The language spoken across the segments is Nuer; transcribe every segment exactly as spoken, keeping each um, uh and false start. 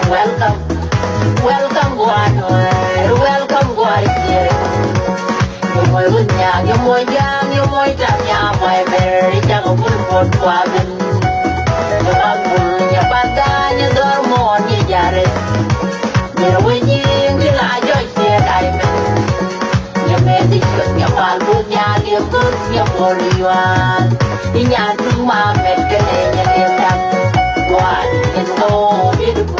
Welcome. Welcome, guan. Welcome, guan. Yom moy wun nyang, yom moy jang, yom moy tam nyang, moy ber, jang bul pot kwa ben. Yom bul nya pata, nya dor mon, nya jare. Nya wun nying, nya la joy, nya dai ben. Nya medi chut, nya pal but, nya liep but, nya bol yuan. Nya tu ma met kene, nya liep dam. Guan, nya go, nya du.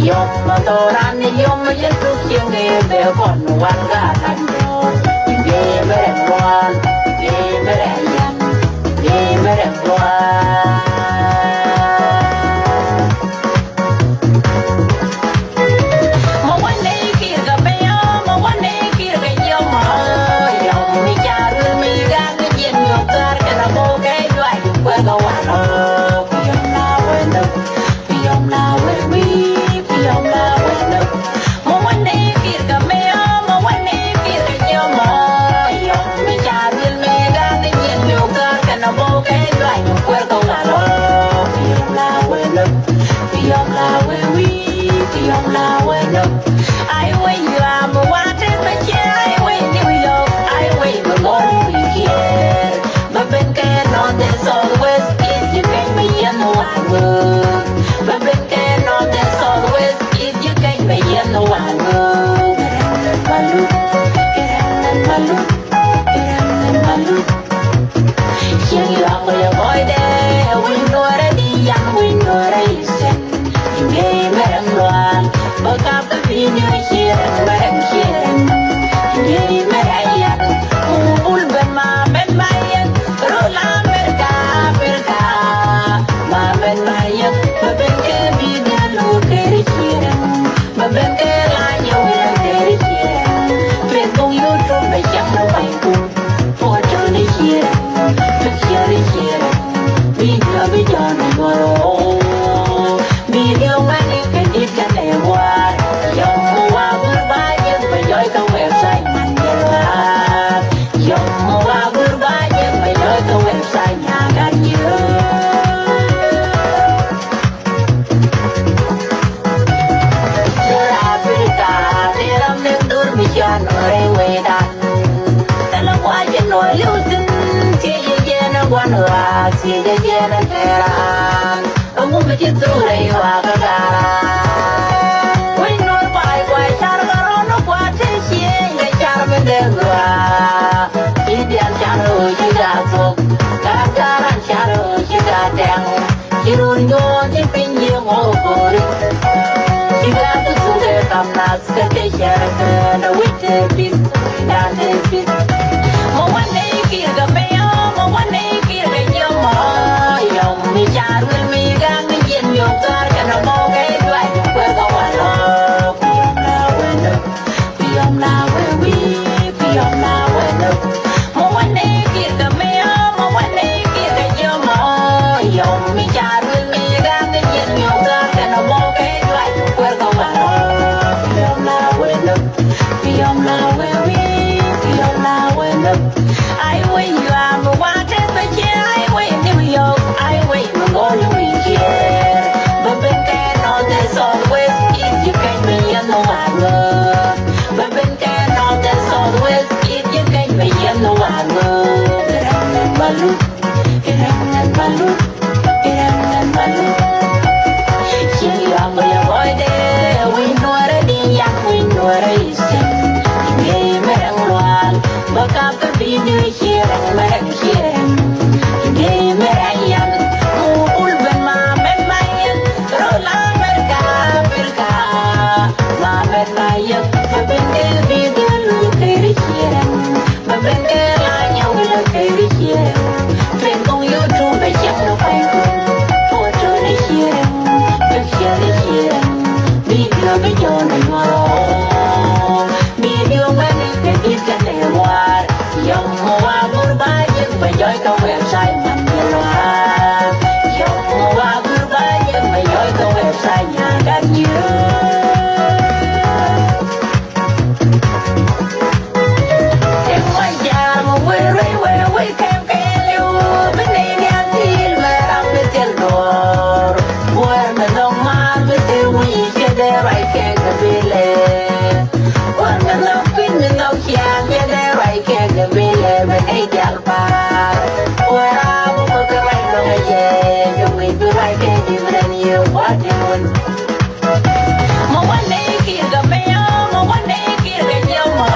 Yom ma tɔran ni yom ma yɛn tuk cieŋ ni bɛ kɔn wal ka kan. Ni bɛ rɛ lual, ni bɛ rɛ yan, ni bɛ rɛ lual. Ma wan ni kir ka bɛ yom, ma wan ni kir ka yom, yom mi car wil mi gan ni yen yom tar kɛ na bo kɛ jwa yi kwe ka wan. Yom na wen. Pi yom la wee wii, pi yom la wee lök. Ma wan ni kir ka mɛ yom, ma wan ni kir ka yom. Yom mi ca wil mi gan ni nyin mi wä gɔr kɛ na bɔ kɛ jua yi kuer ka wal. Pi yom la wee lök, pi yom la wee wii, pi yom la wee lök. Ai wee yua mi wa te ma cie, ai wee New York, ai wee mi gɔr mi kier. Bä ben kɛ north and south west east, ji̱ keny bä yɛn wan wä. Bä ben kɛ north and south west east, ji̱ keny bä yɛn wan wä. Kɛ rɛm nɛn ma lut, kɛ rɛm nɛn ma lut, kɛ rɛm nɛn ma lut. Cieŋ yuak bä yɛ kɔcdɛ, wi̱ny nuɔrɛ di yan, wi̱ny nuɔrɛ isen. Ji̱ mɛ rɛm lual, bä kap kä piny ni wi cier, mɛ rɛm cier. Ji̱ mɛ rɛm yan, ku bul ben ma ben ma yɛn. Rol America, America, ma ben ma yɛn. Bä ben kɛ bi dialu keri cier, bä ben kɛ la nyɛ wila keri cier. Facebook, YouTube, bɛ cɛŋ na pay ku. Photo ni cier, picture ni cier. Video bi jɔn a yuɔr o. Video mani kɛ dit kɛ lɛ war. Yom wa gur ba yek bɛ jɔy ka website man yel war. Yom wa gur ba yek bɛ jɔy ka website nyagat yek. Dur Africa, di ram ni dur mi cian ore wedan. Tala kwa jin wa liu tin, ti ye ye na wan wa, ti ye ye na teran. Amu mi ci dur ay wa ka gara. Win nur bai kwa char garo no kwa te chien ga char mi de gwa. Ci dial char o ci ga tok, gar garan char o ci ga deng. Ci run nyuɔn ci piny ye ŋo kori. Ci ga tu tu ke kam nas ke te cɛr ke na wit te pis, na te pis. Ma wan ne kir ga meyo, ma wan ne kir ga jio ma. Yom mi char wil mi ga mi yen yom tar ke na mo ke dwa ju kwe ga walo. Yom na wendo. Pi yom la wee wii, pi yom la wee lök. Ma wan ni kir kɛ mi yom, ma wan ni kir kɛ jiɔ mɔ. Yom mi car wil mi gam ni jiɛn mi ɔ gam kɛn ɔ mɔ kɛ juac kuɛr kɛ wal ɔ. Pi yom la wee lök, pi yom la wee wii, pi yom la wee lök. Ai wee yuam wa tɛth bɛ ciɛ, ai wee New York, ai wee mi gɔl wi̱i̱ ciɛɛr. Bä ben kɛ north and south west east, ji̱ kɛc mi yɛn ɔ wa ŋöör. Bä ben kɛ north and south west east, ji̱ kɛc mi yɛn ɔ wa ŋöör. Kɛ rɛm nɛn ma lut, kɛ rɛm nɛn ma lut, kɛ rɛm nɛn ma lut. Ciɛ yuak bä yɛ gɔɔydɛ, wi̱i̱ nuɔrɛ di yan, wi̱i̱ nuɔrɛ i̱ cieŋ. I̱ ŋee mɛ rɛŋ lual, bä kap kä bi̱i̱ ni ciɛ rɛŋ mɛ rɛŋ ciɛ rɛŋ. I̱ ŋee mɛ rɛŋ yan, ku bul ben ma mɛn ma yɛn. Rol America, America, ma mɛn ma yɛn. Bä ben kɛ bi̱i̱ dialu keri ciɛ rɛŋ. Bä ben kɛ la nyɛ wila keri ciɛ rɛŋ. Pin kɔŋ YouTube bɛ cɛŋ ni kuay kun. Photo ni ciɛ rɛŋ. Picture ni ciɛ rɛŋ. Video bi jɔn a nyuɔrɔ. Video mɛni kɛ dit kɛ lɛ war. Yom wa gur ba yek bɛ jɔy ka website man yel war. Yom wa gur ba yek bɛ jɔy ka website nyagat yek. Ti mɔ jam wee rɛy wee wee kɛm kɛɛliw. Bi nɛy nial til mɛ ram mi thil duɔɔr. Buɔr mi lɔŋ maar mi thil wi̱i̱ cɛ dee ruac kɛ gabilɛ. Wä mi nhɔk kui̱n mi nhɔk ciaŋ yɛn ɛ ruac kɛ gabilɛ bɛ nɛy diaal pa̱a̱r. Wä ram mi bä kɛ ruac lɔŋ ɛ jɛ jɛ wi̱c bi ruac kɛ ji̱ bi rɛn yɛ wä ti wun. Mɔ wä nɛy kir kɛ mɛ yɔ, mɔ wä nɛy kir kɛ jiɛ mɔ.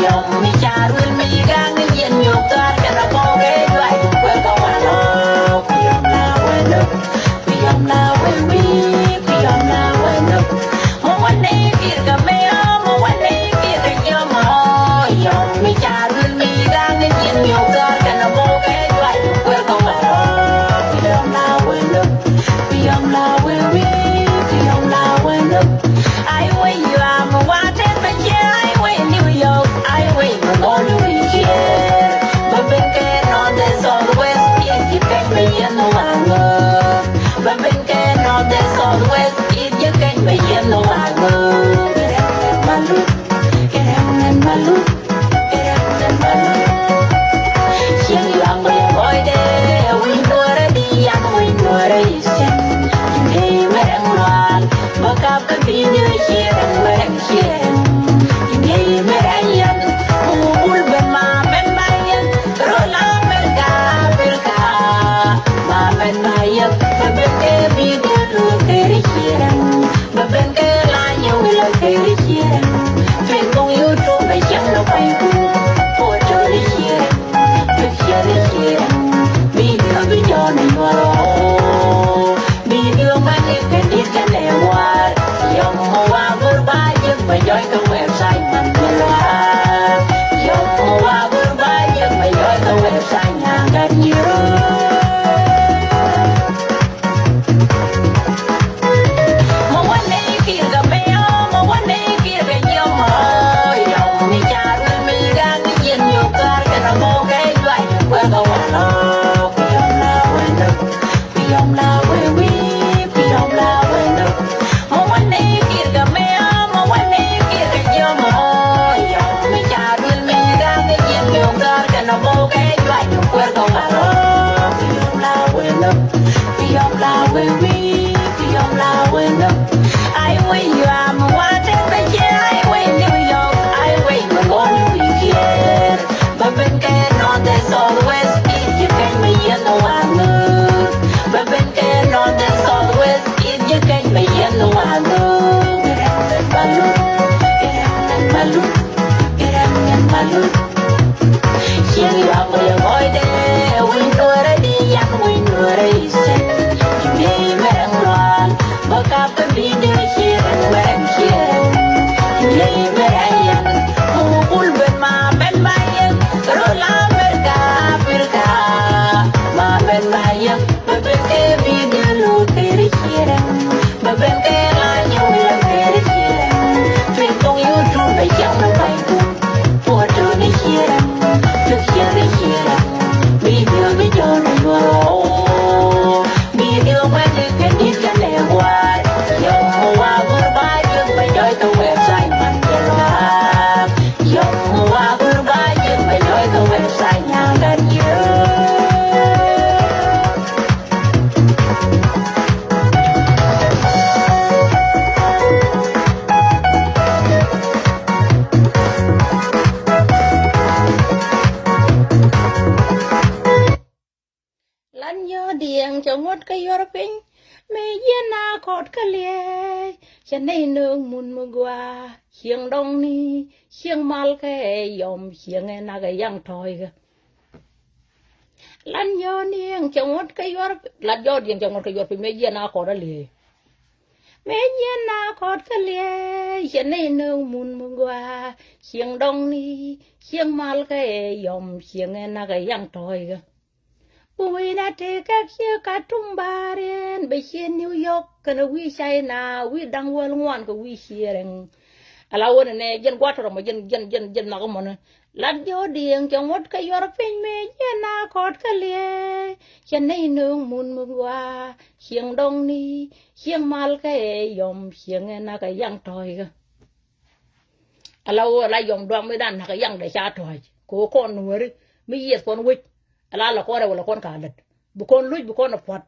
Yɔ mi car wil mi gaŋ ni yɛn yɔ thar kɛ na bɔ kɛ juac kuɛ kɛ wal ɔ. Yɔ na wä lɔ. Kuyɔm la wee wi̱i̱, kuyɔm la wee lök. Lan yɔ diɛŋ cɛ ŋuɔ̱t kä yuɔr piny, mëë jiɛn a kɔt kä liɛɛc, cɛ nɛy nööŋ mun mi gɔaa, cieŋ dɔŋni, cieŋ mal kɛ yɔm, cieŋ ɛ nak ɛ yaŋ tɔ̱ɔ̱c kɛ. Lan yɔ diɛŋ cɛ ŋuɔ̱t kä yuɔr, lan yɔ diɛŋ cɛ ŋuɔ̱t kä yuɔr piny, mëë jiɛn a kɔt kä liɛɛc. Mëë jiɛn a kɔt kä liɛɛc, cɛ nɛy nööŋ mun mi gɔaa, cieŋ dɔŋni, cieŋ mal kɛ yɔm, cieŋ ɛ nak ɛ yaŋ tɔ̱ɔ̱c kɛ. Bi wi̱i̱ na tëë kɛk cië Khartoum baariɛn, bɛ cië New York kɛnɛ wi̱i̱ China, wi̱i̱ da̱ŋ wäl ŋuan kɛ wi̱i̱ ciëë rɛŋ. Ala wä nɛnɛ jɛn gua̱a̱th rɔmɔ jɛn, jɛn, jɛn, jɛn nhɔk mɔnɛ. Lat jɔ̱ɔ̱diɛŋ cɛ ŋuɔ̱t kɛ yuɔr piny mëë jiɛn a kɔt kä liɛɛc. Cɛ nɛy nööŋ mun mi gɔaa, cieŋ dɔŋni, cieŋ mal kɛ yɔm, cieŋ ɛ nak ɛ yaŋ tɔ̱ɔ̱c kɛ. Ala ɣöö ala yɔm duak mi dan nakä yaŋdɛ ca tɔ̱ɔ̱c kɛ ɣöö kɔn nuääri mi yieth kɔn wec. Ala la kɔn rɛw la kɔn ka lät bi kɔn luc bi kɔn a puɔ̱t.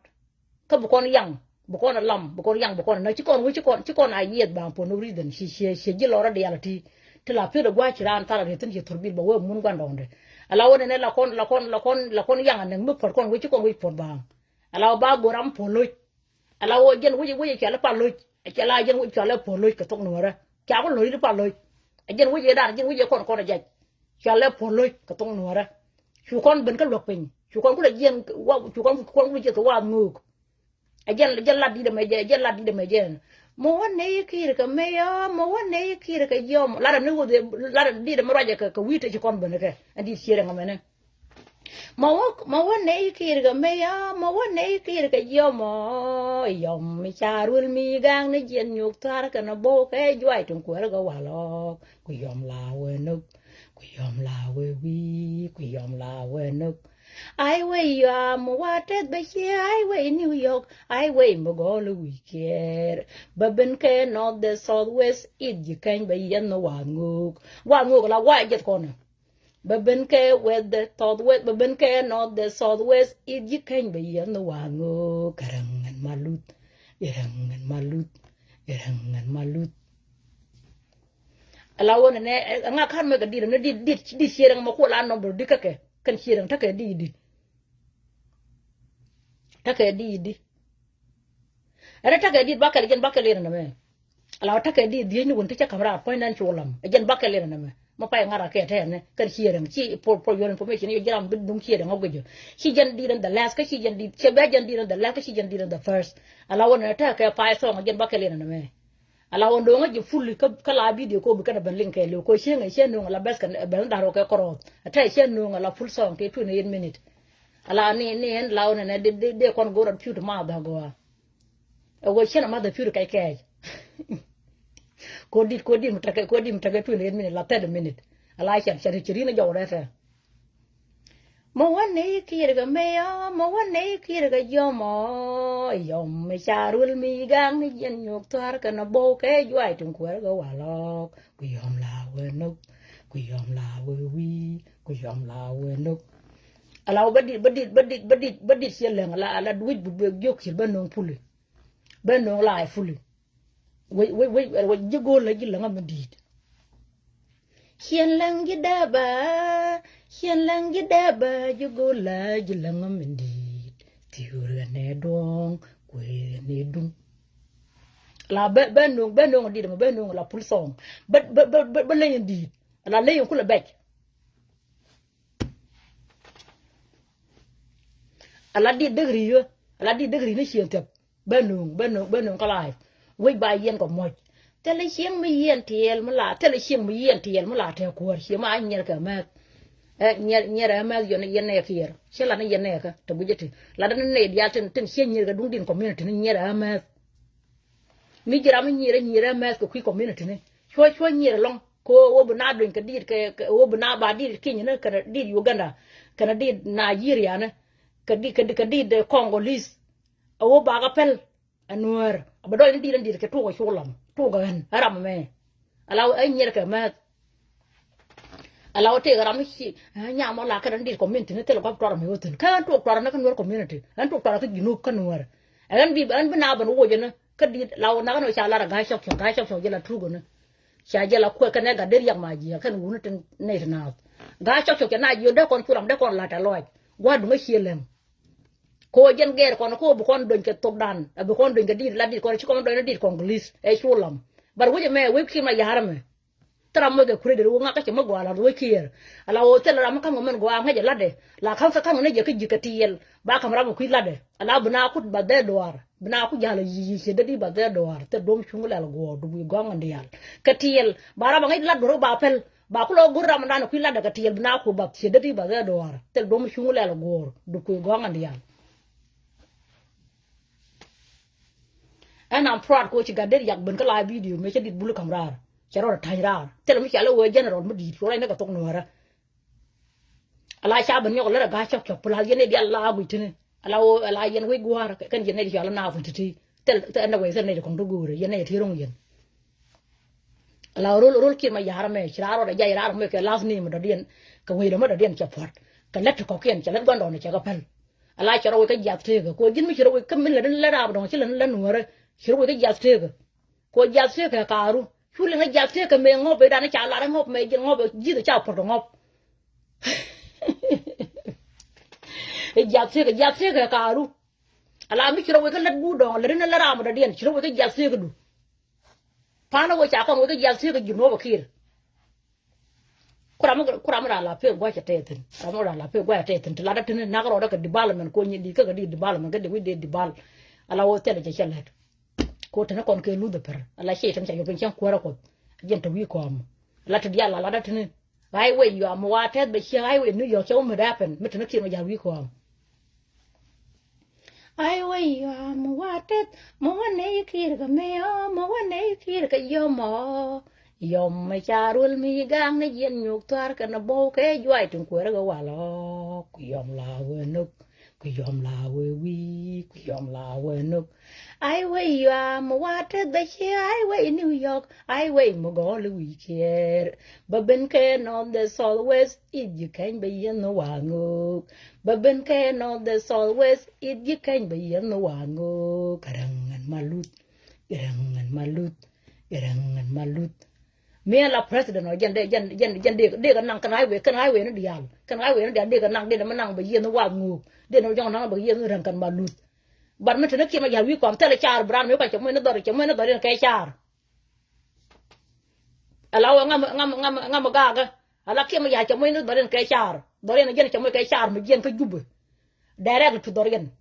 Kä bi kɔn yaŋ bi kɔn a lam bi kɔn yaŋ bi kɔn a näk ci kɔn wec ci kɔn ci kɔn a yieth baŋ puɔ̱t ni reason ci ci ci ji̱ lɔrä diaal a ti. Ti la pi̱t a gua̱c ci raan thar a rieth thi̱n ci thurbil ba wee mun gua̱ndɔɔŋdɛ. Ala ɣöö nɛnɛ la kɔn la kɔn la kɔn la kɔn yaŋ a näk mi puɔ̱t kɔn wec ci kɔn wec puɔ̱t baŋ. Ala ɣöö ba go̱r ram puɔ̱t loc. Ala wä jɛn wec wec cɔal i̱ pal loc. Cɛ la jɛn wec cɔal i̱ puɔ̱t loc kɛ thok nuɔ̱ɔ̱rä. Ca ku loc i̱ pal loc. Ɛ jɛn wec ɛ dan jɛn wec ɛ kɔn kɔn ɛ jɛc. Cɔal i̱ puɔ̱t loc kɛ thok nuɔ̱ɔ̱rä. Cu kɔn ben kä luäk piny cu kɔn ku lɛ jiɛn wa cu kɔn ku kɔn ku lɛ jiɛn kɛ wa ŋöök. Ɛ jɛn jɛn lat di̱t ɛmɛ jɛ jɛn lat di̱t ɛmɛ jɛn. Mɔ wä nɛy ki̱i̱r kɛ mɛy ɔ mɔ wä nɛy ki̱i̱r kɛ jiɔm lat ɛm ni wä dhɛ lat ɛm di̱t ɛmɛ ruacɛ kɛ wi̱i̱ te ci kɔn ben kɛ ɛn di̱t cier ɛŋ ɛmɛnɛ. Ma wä ma wä nɛy ki̱i̱r kɛ mey a ma wä nɛy ki̱i̱r kɛ jiɔmɔ. Yɔm mi ca ruel mi gaŋ ni jiɛn nyuɔk tha̱a̱r kɛn a bo̱o̱k kɛ juac tin kuɛɛr kɛ walɔk. Ku yɔm la wee nöp ku yɔm la wee wi̱i̱ ku yɔm la wee nöp. Ai wei yuam wa tɛth bɛ ciɛ ai wei New York, ai wei mi gɔl wi̱i̱ kiɛɛr. Bɛ ben kɛ north the south west east ji̱ keny bɛ yɛn ni wath ŋo̱o̱k. Wath ŋo̱o̱k la wa jɛth kɔnɛ. Bɛ ben kɛ west the south west, bɛ ben kɛ north the south west east ji̱ keny bɛ yɛn ni wath ŋo̱o̱k. Kɛ rɛŋ ŋɛn ma luth, i rɛŋ ŋɛn ma luth, i rɛŋ ŋɛn ma luth. Ala wä nɛ nɛ ŋa kan mɛ kɛ dit nɛ dit dit dit ciɛ rɛŋ mɛ kuɔ la nɔmbɔ dit kä kɛ kɛn ciɛ rɛŋ tekɛ dit dit. Tekɛ dit dit. Ɛn tekɛ dit bakɛl jɛn bakɛl in nɛ mɛ. Ala wä tekɛ dit dit ni wun ti cɛ kam raar puɔ̱ny nɛn cu lam ɛ jɛn bakɛl in nɛ mɛ. Mɛ pay ŋa̱r a kɛ tɛn nɛ kɛn ciɛ rɛŋ ci for for your information yɛ jiram bi duŋ ciɛ rɛŋ ɔ guic jɛ. Ci jɛn dit in the last kä ci jɛn dit cɛ bɛ jɛn dit in the last kä ci jɛn dit in the first. Ala wä nɛ tekɛ pay song ɛ jɛn bakɛl in nɛ mɛ. Ala wä ndoŋä ji̱ ful kä la video ko bi kɛn a ben link kɛ liw ko cieŋ ɛ cieŋ noŋ ala bɛth kɛn ben da̱r wä kɛ kɔrɔth. Ɛ tɛ cieŋ noŋ ala full song kɛ twenty eight minute. Ala ni ni ɛn la wä nɛ nɛ de de de kɔn go̱r an piut ma dhak gɔa. Ɛ wä cieŋ a ma dhak piut kɛ kɛ. Ko dit ko dit mi tekɛ ko dit mi tekɛ twenty eight minute la thirty minute. Ala cɛn cɛn ci rin a jɔw rɛ tɛ. Mɛ wä nɛy kiɛɛr kɛ mɛy ɔ mɛ wä nɛy kiɛɛr kɛ yɔm ɔ. Yɔm mɛ ca ruel mi gaŋ ni jiɛn nyuɔk thua̱r kɛn a bo̱w kɛ juay tin kuɛɛr kɛ walɔk. Ku yɔm la wee nok ku yɔm la wee wi̱i̱ ku yɔm la wee nok. Ala wä bä dit bä dit bä dit bä dit bä dit ciɛ lɛŋ ala ala wi̱c bu bek jiök cil bä no̱o̱ŋ puli. Bä no̱o̱ŋ la ɛ puli. Wec wec wec wec ji̱ go̱o̱l la ji̱ läŋä mi di̱i̱t. Ciɛn läŋ ji̱ dɛɛbä ciɛn läŋ ji̱ dɛɛbä ji̱ go̱o̱l la ji̱ läŋä mi di̱i̱t. Thiöör ɣän ɛ duɔ̱ɔ̱ŋ kuëë ɣän ɛ duŋ. La bä bä no̱o̱ŋ bä no̱o̱ŋ di̱i̱t mɛ bä no̱o̱ŋ la pul thɔɔŋ. Bä bä bä bä leny in di̱i̱t la leny in kulɛ bɛc. Ala dit dek ri̱i̱ ala dit dek ri̱i̱ ni cieŋ thiäp. Bä nuŋ bä nuŋ bä nuŋ kä live. Wec ba yɛn kɔ muɔ̱c. Thilɛ cieŋ mi yɛn tiɛɛl mi la thilɛ cieŋ mi yɛn tiɛɛl mi la tɛɛ kuäär cie ma a nyiɛr kɛ mɛth. Ɛ nyiɛr nyiɛr ɛ mɛth yɔn yɛn nɛɛk kiɛɛr ci la ni yɛn nɛɛkä te guic ɛ ti la dani nɛy diaal tin tin cie nyiɛr kɛ duŋ din community ni nyiɛr ɛ mɛth. Mi ji̱ ram mi nyiɛr ɛ nyiɛr ɛ mɛth kɛ kui̱ community ni cuɔ cuɔ nyiɛr ɛlɔŋ. Kɛ ɣöö bi na duny kɛ diit kɛ ɣöö bi na ba diit Kenya ni kɛnɛ diit Uganda kɛnɛ diit Nigeria ni kɛ diit kɛ diit Congolese. A ɣöö bakɛ pɛl. Ɛ nuäär a bɛ dɔɔc ni di̱t ɛn di̱t kɛ tuuk ɛ cuɔl lam tuuk ɛ ɣän ɛ ram ɛmɛ. Ala ɛ nyiɛr kɛ mɛth. Ala wä tëëk ɛ ram mi ci ɛ nyam ɔ la kɛn ɛn di̱t community ni thil gua̱p tuar ɛmɛ wä thi̱n kä ɛn tuuk tuar ɛn kä nuäär community ɛn tuuk tuar kä Junub kä nuäär. Ɛ ɣän bi ɛn bi na ben woc ɛn kä di̱t la wä nak ɛn wä ca lar ɛ ga̱a̱c cɔk cɔk ga̱a̱c cɔk cɔk jɛ la tuuk ɛn. Ca jɛ la kuɛ kɛn ɛ gat der yak ma jiɛ kɛn wuni tin nɛy ti naath. Ga̱a̱c cɔk cɔk cɛ na jiɛ dee kɔn cu ram dee kɔn lat ɛ lɔc gua̱a̱r duŋ ɛ cië lɛŋ. Ko jɛn gɛɛr kɔn ko bi kɔn dony kɛ thokdan a bi kɔn dony kɛ dit la dit kɔn ci kɔn dony ni dit kɔn glis ɛ cu lam. But wec ɛmɛ wec kiɛ ma ya̱r ɛmɛ. Thil ram moc kɛ kuret dee wä ŋakä cɛ mi gɔaa la wec kiɛɛr. Ala wä thil ram mi ka̱m kɛ mɛn gɔaa ŋäc ɛ latdɛ la ka̱m kɛ ka̱m kɛ ni jɛ kä ji̱ kɛ tiɛɛl ba ka̱m ram kɛ kui̱ latdɛ ala bi na kut ba dhɛ duaar bi na kut ja̱l yic ciɛ dee di ba dhɛ duaar thil duɔ̱m cuŋ lɛl guɔ̱ɔ̱r du wi̱i̱ gɔ̱a̱ŋ ɛn diaal. Kɛ tiɛɛl ba ram a ŋäc lat duɔ̱r ba pɛl. Ba ku lɔ go̱r ram dan kui̱ latdɛ kɛ tiɛɛl bi na ku bath ciɛ dee ti bath ɛ duɔ̱ɔ̱r thil duɔ̱m cuŋ lɛl go̱o̱r du kui̱ gɔ̱a̱ŋ ɛn diaal. Ɛn am proud ko ci gat dee yak ben kä la video mëë cä dit bul kam raar cɛ rɔɔd ta̱ny raar thil mi cial ɛ wee general mi di̱i̱t cuɔr ɛn kɛ thok nuäärä. Ala ca ben nyɔk lät a ga̱a̱c cɔk cɔk pulal yɛn ɛ dial la guic tini. Ala wä ala yɛn wec gua̱a̱r kɛn yɛn nɛy ti cɔal a naath in ti̱ti̱. Thil thil ɛn ɛ wec thil nɛy ti kɔŋ ti go̱o̱rɛ yɛn nɛy ti ro̱ŋ yɛn. Ala rol rol kiɛn ma ya̱r ɛmɛ ci raar rɔɔdɛ jac raar ɛmɛ kɛ last name dɔ̱diɛn. Kɛ wec lɔ ma dɔ̱diɛn cɛ puɔ̱t kɛ lät ti kɔ̱kiɛn cɛ lät gua̱ndɔɔŋni cɛ kɛ päl. Ala cɛ rɔ wec kä jiath teekä kɛ wec ji̱n mi ci rɔ wec kä min lät in lät raar dɔ̱ŋ ci lät in lät nuäärä. Ci rɔ wec kä jiath teekä. Kɛ wec jiath teekä kaaru cu liŋ kä jiath teekä mëë ŋɔ̱p ëëdan ca lar ŋɔ̱p mëë ji̱n ŋɔ̱p ji̱th ca puɔ̱t kɛ ŋɔ̱p. Ɛ jiath tëëkä jiath tëëkä kaaru. Ala mi ci rɔ wek kä lät guut dɔ̱ŋ lät rin lät ram dɔ̱diɛn ci rɔ wek kä jiath tëëkä du. Pa̱a̱n wek ca kɔn wek kä jiath tëëkä ji̱ nuɔ̱ɔ̱p ɛ kiɛɛr. Ku ram ku ram ran la pek gua̱c a tɛth thi̱n ram ran la pek gua̱c a tɛth thi̱n ti lat a tini nak rɔɔdä kɛ development ko nyin di kä kɛ di development kä di wi̱c dee develop. Ala wek thilɛ cɛ cɛ lät. Ko teni kɔn kɛ luth ɛ pär ala ciɛ tɛn ca yop in cäŋ kuäärä kuɔth. Jɛn te wi̱i̱ kɔm ala te diaal la lat a tini. Highway yuam mi wa tɛth bɛ ciɛ highway New York cɛ wä mi dapɛn mi teni kiɛn wä ja̱l wi̱i̱ kɔam. Highway yuam mi wa tɛth mi wa nɛy kiɛɛr kɛ mɛ ɔ mi wa nɛy kiɛɛr kɛ yɔm ɔ. Yɔm mi ca ruel mi gaŋ ni jiɛn nyuɔk thua̱r kɛn a bo̱w kɛ juay tin kuɛɛr kɛ wal ɔ. Kuyɔm la wee Nuk, kuyɔm la wee wi̱i̱, kuyɔm la wee Nuk. Ai wee yuam wa te dhɛ cie, ai wee New York, ai wee mi gɔɔl wi̱i̱ kiɛɛr. Bä ben kɛ north the south west, it ji̱ kɛny bɛ yieth ni wa ŋook. Bä ben kɛ north the south west, it ji̱ kɛny bɛ yieth ni wa ŋook. Kɛ rɛŋ ɛn ma luth, kɛ rɛŋ ɛn ma luth, kɛ rɛŋ ɛn ma luth. Mi ɛn la president ɔ jɛn dee, jɛn, jɛn, jɛn dee, dee kɛ naŋ kɛn highway, kɛn highway ni diaal. Kɛn highway ni diaal dee kɛ naŋ, dee ni mi naŋ bɛ yieth ni wath ŋuuk. Dee ni jɔŋ naŋ bɛ yieth ni rɛŋ kɛn ma luth. But mi te ni Kiir Mayar wi̱i̱ kɔam thilɛ car bi raan mi kɔc cɛ muec ni dhɔr, cɛ muec ni dhɔr in kɛ car. Ala wä ŋam, ŋam, ŋam, ŋam gakä. Ala Kiir Mayar cɛ muec ni dhɔr in kɛ car. Dhɔr in jɛn cɛ muec kɛ car mi jiɛn kä Jubɛ. Direct to dhɔr in.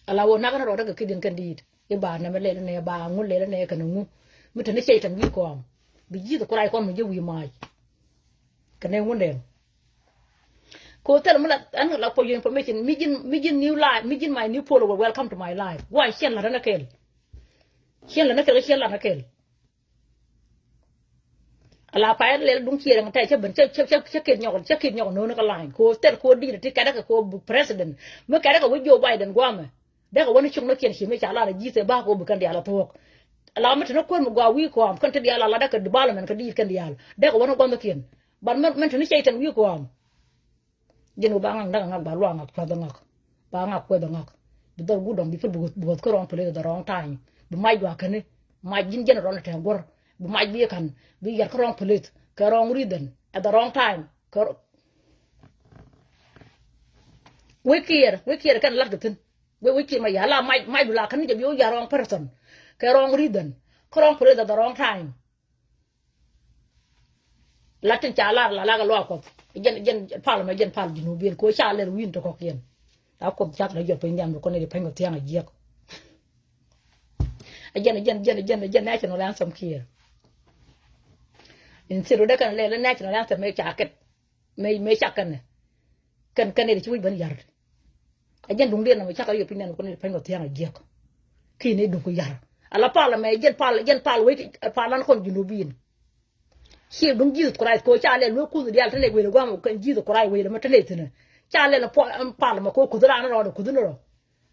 Ala wä nak ni rɔɔdä kɛ ki̱diɛn kɛn di̱i̱t i̱ ba nɛmɛ lɛl nɛ ba ŋu lɛl nɛ kɛn ŋu. Mi te ni cɛy tɛn wi̱i̱ kɔam bi ji̱th kuray kɔn mi ji̱ wi̱i̱ mac. Kɛn ɛ ŋu nɛn. Ko thil mi la ɛn la for your information, mi ji̱n, mi ji̱n new life, mi ji̱n my new follower, welcome to my life. Gua̱n ciɛn la̱t ɛn ɛ kɛl. Ciɛn la̱t ɛn ɛ kɛl, ciɛn la̱t ɛn ɛ kɛl. Ala payɛ lɛl duŋ ciɛ rɛŋ tɛy cä ben cä, cä, cä, cä kiɛt nyɔk, cä kiɛt nyɔk no̱o̱ni kä lany. Ko thil ko di̱i̱t ti kɛtdä kɛ ko president. Mi kɛtdä kɛ wä Joe Biden guamɛ. Dee kɛ wä ni cuŋ ni kiɛn ci mi ca lar ji̱th ɛ ba ko bi kɛn diaal a thuɔ̱k. Ala mi te ni kuäär mi gua wi̱i̱ kɔam kɛn ti diaal a latdä kɛ development kɛ di̱i̱t kɛn diaal. Dee kɛ wä ni gua̱nh kiɛn. But min, min te ni cɛy tɛn wi̱i̱ kɔam. Ji̱n wi ba ŋak näk ŋak ba luaak ŋak cuath ŋak. Ba ŋak kueth ŋak. Bi dhɔr guut dɔŋ bi pil bi wuɔth, bi wuɔth kä wrong place at the wrong time. Bi mac dua käni. Mac ji̱n jɛn rɔn tɛn guɔ̱r. Bi mac bi ka̱n. Bi yɛt kä wrong place kɛ wrong reason at the wrong time. Kɛ wec Kiir, wec Kiir kɛn lat kɛ thi̱n. Wec, wec Kiir Mayar la mac, mac du la käni jɛ bi wä yɛt wrong person. Kɛ wrong reason. Kä wrong place at the wrong time. Latin ca lar la la kɛ luaak Kuɔth. Jɛn, jɛn pal mɛ jɛn pal Junubin ko ca lɛl wi̱i̱n ti kɔkiɛn. A Kuoth cak la jɔt piny nhiam kɔn ni di peny kɔ thiaŋ a jiɛk. A jɛn, a jɛn, jɛn, jɛn, jɛn national anthem Kiir. In thiru de kɛn lɛl national anthem mɛ ca kɛt. Mɛ, mɛ ca kɛn. Kɛn, kɛn ni di ci wi̱c ben yar. A jɛn duŋdiɛn nɔmɔ cakɛ yop piny nɛn kɔn ni pɛny kɔ thiaŋ a jiɛk. Ki̱n i̱ duŋ ku yar. Ala pal ɛmɛ jɛn pal, jɛn pal wec, pal an kɔn Junubin. Ci duŋ Jesus Christ ko ca lɛl wee kuth diaal te nɛy weel gua̱a̱m kɛn Jesus Christ weel ɛmɛ te nɛy thi̱n ɛ. Ca lɛl pal ɛmɛ ko kuth raan rɔɔdɛ kuth ni rɔ.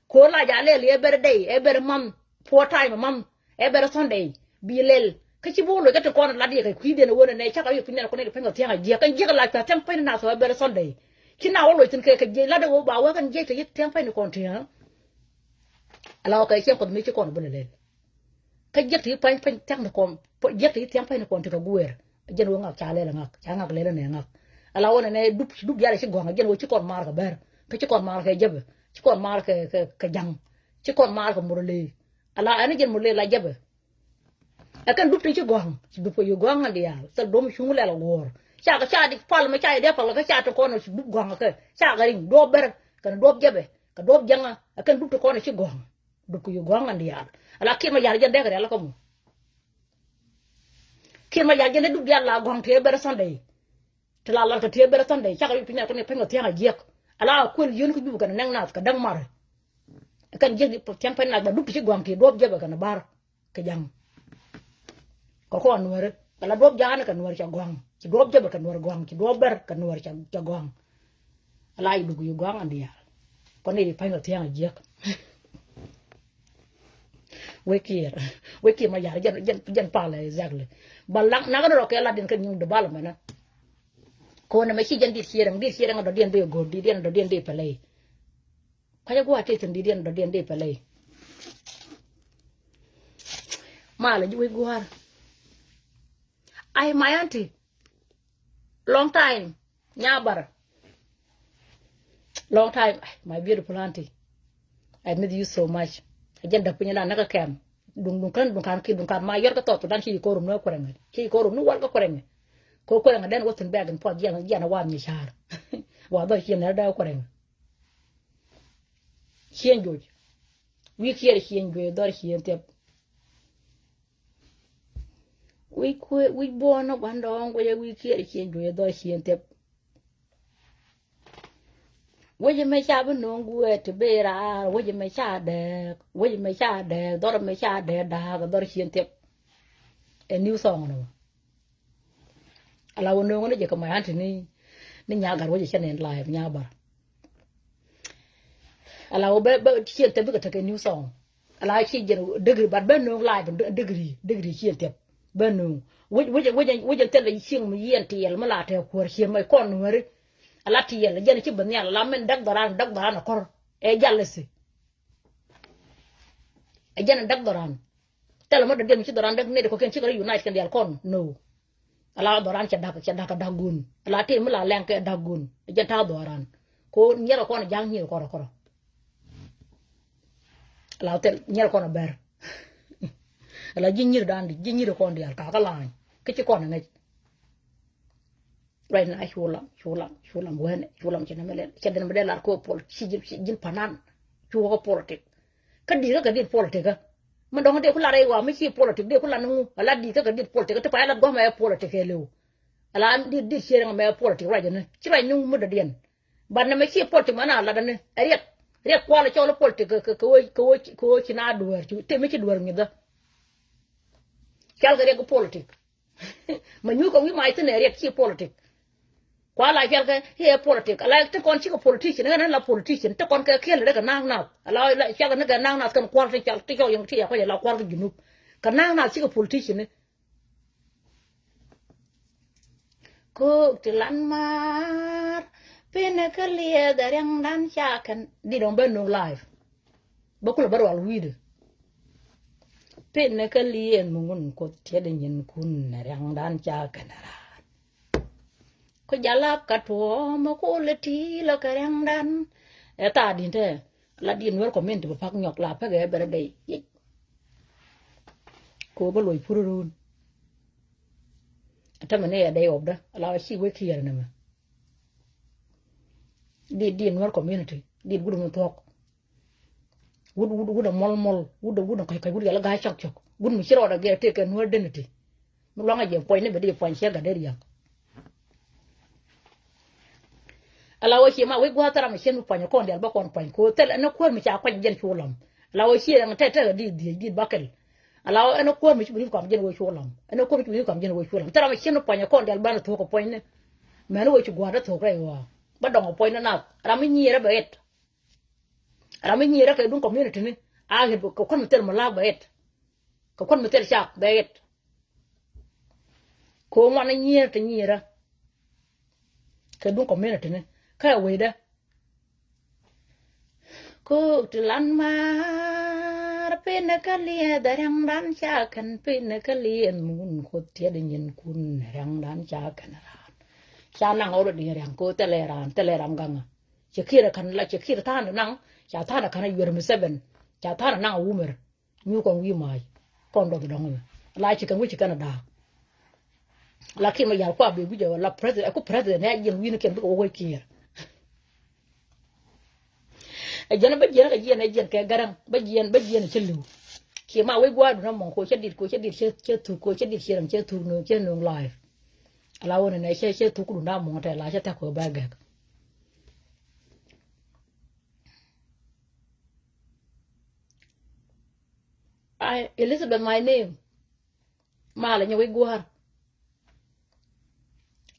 Ko la ja lɛl every day, every month, four time a month, every Sunday. Bi lɛl kä ci bi wä loc kä tin kɔn lat yɛ kɛ kui̱diɛn ɛ wen ɛnɛ cakɛ yop piny nɛn kɔn ni pɛny kɔ thiaŋ a jiɛk. Kɛn jiɛk la cua̱ thiaŋ pɛny ni nath ɔ every Sunday. Ci na wä loc thi̱n kɛ, kɛ jiɛc lat ɛ wä ba wä kɛn jiɛc te yith thiaŋ pɛny ni kɔn ti̱. Ala wä kɛ ciɛŋ Kuɔth mi ci kɔn bi lɛ lɛl. Kä jiɛk ti pa̱ny pa̱ny thia̱k ni kɔn, jiɛk ti thia̱k pa̱ny ni kɔn ti kɛ guɛɛr. A jɛn wä ŋak ca lɛl ŋak, ca ŋak lɛl nɛ ŋak. Ala wä nɛ nɛ dup, dup diaal ci gɔ̱a̱ŋ, a jɛn wä ci kɔn maar kɛ bɛr, kä ci kɔn maar kɛ jäpɛ, ci kɔn maar kɛ, kɛ, kɛ ja̱ŋ, ci kɔn maar kɛ murley. Ala ɛn jɛn murley la jäpɛ. Ɛ kɛn dup ti ci gɔ̱a̱ŋ, ci dup kɛ yi gɔ̱a̱ŋ diaal, thil duɔ̱m cuŋ lɛl a guɔ̱ɔ̱r. Ca kɛ ca di pal mɛ ca yi dee pal kɛ ca ti kɔn ci dup gɔ̱a̱ŋ kɛ, ca kɛ riŋ duɔ̱ɔ̱p bɛr, kɛn duɔ̱ɔ̱p jäpɛ, kɛ duɔ̱ɔ̱p ja̱ŋ, ɛ kɛn dup ti kɔn ci gɔ̱a̱ŋ. Dup kɛ yi gɔ̱a̱ŋ an diaal. Ala Kiir Mayar jɛn dee kɛ rial kä mɔ. Kiir Mayar jɛn dee dup diaal la gɔ̱a̱ŋ ti every Sunday. Ti la lar kɛ ti every Sunday. Cakɛ yop piny nɛn kɔn ni pɛny kɔ thia̱ŋ a jiɛk. Ala kuël yien kä Jubɛ kɛn nɛŋ nath kɛ däŋ mar. Kɛn jiɛk di thia̱ŋ pɛny nath ba dup ti ci gɔ̱a̱ŋ ti duɔ̱ɔ̱p jäpɛ kɛn bar. Kɛ ja̱ŋ. Kɛ kɔn nuɛri. Kɛ la duɔ̱ɔ̱p ja̱a̱ni kɛ nuɛri ca gɔ̱a̱ŋ. Ci duɔ̱ɔ̱p jäpɛ kɛ nuɛri gɔ̱a̱ŋ. Ci duɔ̱ɔ̱p bɛr kɛ nuɛri ca, ca gɔ̱a̱ŋ. Ala yi duk yi gɔ̱a̱ŋ an diaal. Kɔn ni di pa̱ny kɔ thia̱ŋ a jiäk. Wek Kiir. Wek Kiir Mayar jɛn, jɛn, jɛn pal exactly. Ba laŋ, nakä ni rɔ kɛ lat in kɛ nyuŋ development na. Kɔn ɛmɛ ci jɛn dit ciɛ rɛŋ, dit ciɛ rɛŋ a dɔ̱diɛn dee go̱o̱r, dit diɛn a dɔ̱diɛn dee pɛlɛy. Kɔc a gua̱a̱ tëë thi̱n dit diɛn a dɔ̱diɛn dee pɛlɛy. Malɛ ji̱ wec gua̱a̱r. Ai, my auntie. Long time. Nyabar. Long time. Ai, my beautiful auntie. I miss you so much. A jɛn däk piny na näkä kɛm. Duŋ, duŋ kän, duŋ kan ki, duŋ kan ma yɔr kä thɔth, dan ci yi korum ni kuɛrɛŋɛ. Ci yi korum ni wal kä kuɛrɛŋɛ. Ko kuɛrɛŋɛ den wä thi̱n bɛk in puɔth jiɛn, jiɛn a wath nyi ca̱a̱r. Wa dhɔr ciɛn nɛ dee kuɛrɛŋɛ. Ciɛn joc. Wi̱i̱ Kiir ciɛn joc, dhɔr ciɛn thiɛp. Wi̱c kuëë, wi̱c buɔ̱ɔ̱n ni gua̱ndɔɔŋ guɛcɛ Wi̱i̱ Kiir ciëŋ duëë dhɔr ciëŋ thiɛp. Wecɛ mɛ ca bi no̱o̱ŋ guɛɛt ti bëë raar, wecɛ mɛ ca dɛɛk, wecɛ mɛ ca dɛɛk, dhɔr mɛ ca dɛɛk da̱a̱k, dhɔr ciëŋ thiɛp. Ɛ new song ni wä. Ala wä nööŋä ni jɛ kɛ mɔc an ti ni, ni nyagar wä jɛ cɛ nɛn live nyabar. Ala wä bɛ, bɛ ciɛn thɛp bikɛ tekɛ new song. Ala ci jɛn degree, but bɛ nööŋ live, degree, degree ciɛn thɛp. Bɛ nööŋ. Wec, wec, wec, wec thil cieŋ mi yiɛn tiɛl mi la tɛ kuäär ciɛ mɛ kɔn nuääri. Ala tiɛl jɛn ci bɛ nhial, ala min däk dhɔran, däk dhɔran a kɔr. Ɛ jal isi. Ɛ jɛn däk dhɔran. Thilɛ mɔ dɔ̱diɛn mi ci dhɔran däk nɛy ti kɔ̱kiɛn cikɛ rɔ unite kɛn diaal kɔn. No. Ala dhɔran cɛ da̱k, cɛ da̱k kɛ da̱k gun. Ala tëë mi la lɛŋ kɛ da̱k gun. Ɛ jɛn ta̱a̱ dhɔran. Ko nyiɛrɛ kɔn ja̱a̱ŋ nyiɛrɛ kɔn rɔ kɔrɔ. Ala thil nyiɛrɛ kɔn a bɛr. Ala ji̱ nyiɛrɛ dan di, ji̱ nyiɛrɛ kɔn diaal ka kä la̱a̱ny. Kä ci kɔn a ŋäc. Right now, cu lam, cu lam, cu lam wɛnɛ, cu lam cɛ nɛmɛ lɛl. Cɛ dɛn bɛ dee lar ko pol, ci ji̱n, ci ji̱n panan. Cu wä kä politik. Kä di̱i̱t kä kɛ di̱i̱t politik kä. Mi dɔ̱ŋ dee ku lar rɛy wa mi ci politik dee ku lar ni ŋu. Ala di̱i̱t kä kɛ di̱i̱t politik kä ti pay lat gua̱mɛ ɛ politik kɛ liw. Ala di̱i̱t, di̱i̱t ciɛ rɛŋ mɛ politik ruac ni. Ci ruac ni ŋu mi dɔ̱diɛn. But nɛmɛ ci politik mɛ na lat ni. Ɛ riɛk. Riɛk kual cɔl politik kɛ, kɛ, kɛ wee, kɛ wee, kɛ wee ci na dueer. Ci, te mi ci dueer ŋi̱thä. Cal kɛ riɛk kɛ politik. Ma nyuuth kɛ wi̱i̱ mac thi̱n ɛ riɛk ci politik. Kua la cuɛl kɛ i̱ ɛ politik. Ala ti kɔn cikɛ politician, ɣän la politician. Ti kɔn kɛ kiɛl rɛ kɛ na̱a̱k nath. Ala cuɛl kɛ ni kɛ na̱a̱k nath kɛn kua̱r ti cɔl, ti cɔl yɛn ti yɛ kɔc ala kua̱r kɛ junub. Kɛ na̱a̱k nath cikɛ politician ni. Ko̱o̱k ti lan maar. Pinɛ kä liɛth ɛ riɛŋdan ca kɛn. Di dɔ̱ŋ bɛ nuŋ live. Bä kulɛ bä rual wi̱i̱dɛ. Pinɛ kä liɛɛn mi ŋun Kuoth tiɛt nyinkun ɛ riaŋdan ca kɛn raan. Ku jalap ka tuɔɔm ɛ kulɛ ti lɔ kɛ riaŋdan. Ɛ thaar di̱n tɛ la di̱n Nuer community bɛ pak nyɔk la pekɛ bɛ rɛ dɛy. Yic. Ko bä luɔc pur run. Ɛ tämɛ ni ɛ dɛy ɣɔpdä la ci wek kiɛɛr nɛmɛ. Di̱n, di̱n Nuer community di̱n wut mi thuɔ̱k. Wut, wut, wut a mɔl mɔl, wut a, wut a kɔc kɔc, wut yɛl a ga̱a̱c cɔk cɔk. Wut mi ci rɔɔdɛ gɛr tëëkɛ Nuer identity. Mi luaŋ a jɛ puɔ̱ny ni bɛ di puɔ̱ny ciɛ gat dee ria̱k. Ala wä cie ma wec gua̱a̱th thil ram a cien mi puɔ̱ny kɔn diaal bä kɔn puɔ̱ny ko̱ thil ɛn a kuäär mi ca kuany jɛn cu lam. Ala wä cie ɛn tɛt tɛt a di̱i̱t dhiec di̱i̱t bäkɛl. Ala wä ɛn a kuäär mi ci bi ni kɔam jɛn wec cu lam. Ɛn a kuäär mi ci bi ni kɔam jɛn wec cu lam. Thil ram a cien mi puɔ̱ny kɔn diaal bä ni thuɔ̱k kɛ puɔ̱ny ni. Mɛn wec ci gua̱a̱th a thuɔ̱k rɛy ɣɔaa. Bä dɔŋ a puɔ̱ny ni nath. Ram mi nyiɛɛrä bɛ ɛt. Ram mi nyiɛɛrä kɛ duŋ community ni a ɣet kɛ kuan mi thil mi la̱a̱k bɛ ɛt. Kɛ kuan mi thil cak bɛ ɛt. Kɛ ŋuan ni nyiɛɛrä ti nyiɛɛrä kɛ duŋ community ni kä ɛ wecdä. Ko̱o̱k ti lan maar pinɛ kä liɛth ɛ riaŋdan ca kɛn pinɛ kä liɛth mi wun Kuoth tiɛt nyinkun ɛ riaŋdan ca kɛn raan. Ca naŋ ɣɔw rɔ di̱n riaŋ ko̱o̱k thilɛ raan thilɛ ram gaŋä. Cɛ kiɛt ɛ ka̱n la cɛ kiɛt ɛ tha̱a̱n ɛ naŋ ca tha̱a̱n ɛ ka̱n ɛ yuɛr mi seven ca tha̱a̱n ɛ naŋ ɛ wumɛr. Nyuuth kɔn wi̱i̱ ma̱a̱c kɔn dɔth dɔ̱ŋ ɛmɛ. La ci kɛn wi̱c ci kɛn a da̱a̱k. Lakin mɛ yal kua bɛ wi̱c ɛ la president ɛ ku president nɛ jiɛn wi̱i̱ni kiɛn bikɛ wä wec kiɛɛr. Ɛ jiɛn bä jiɛn kɛ jiɛn ɛ jiɛn kɛ gɛrɛŋ bä jiɛn bä jiɛn ɛ cä li̱w. Kiɛ ma wec gua̱a̱r dun amɔŋ ko cä dit ko cä dit cä thuk ko cä dit cä rɛŋ cä thuk no̱o̱ŋ cä no̱o̱ŋ live. Ala wä nɛ nɛ cä cä thuk dun amɔŋ tɛ la cä thɛk ko bä gɛk. Ai, Elizabeth my name. Malɛ nyɛ wec gua̱a̱r.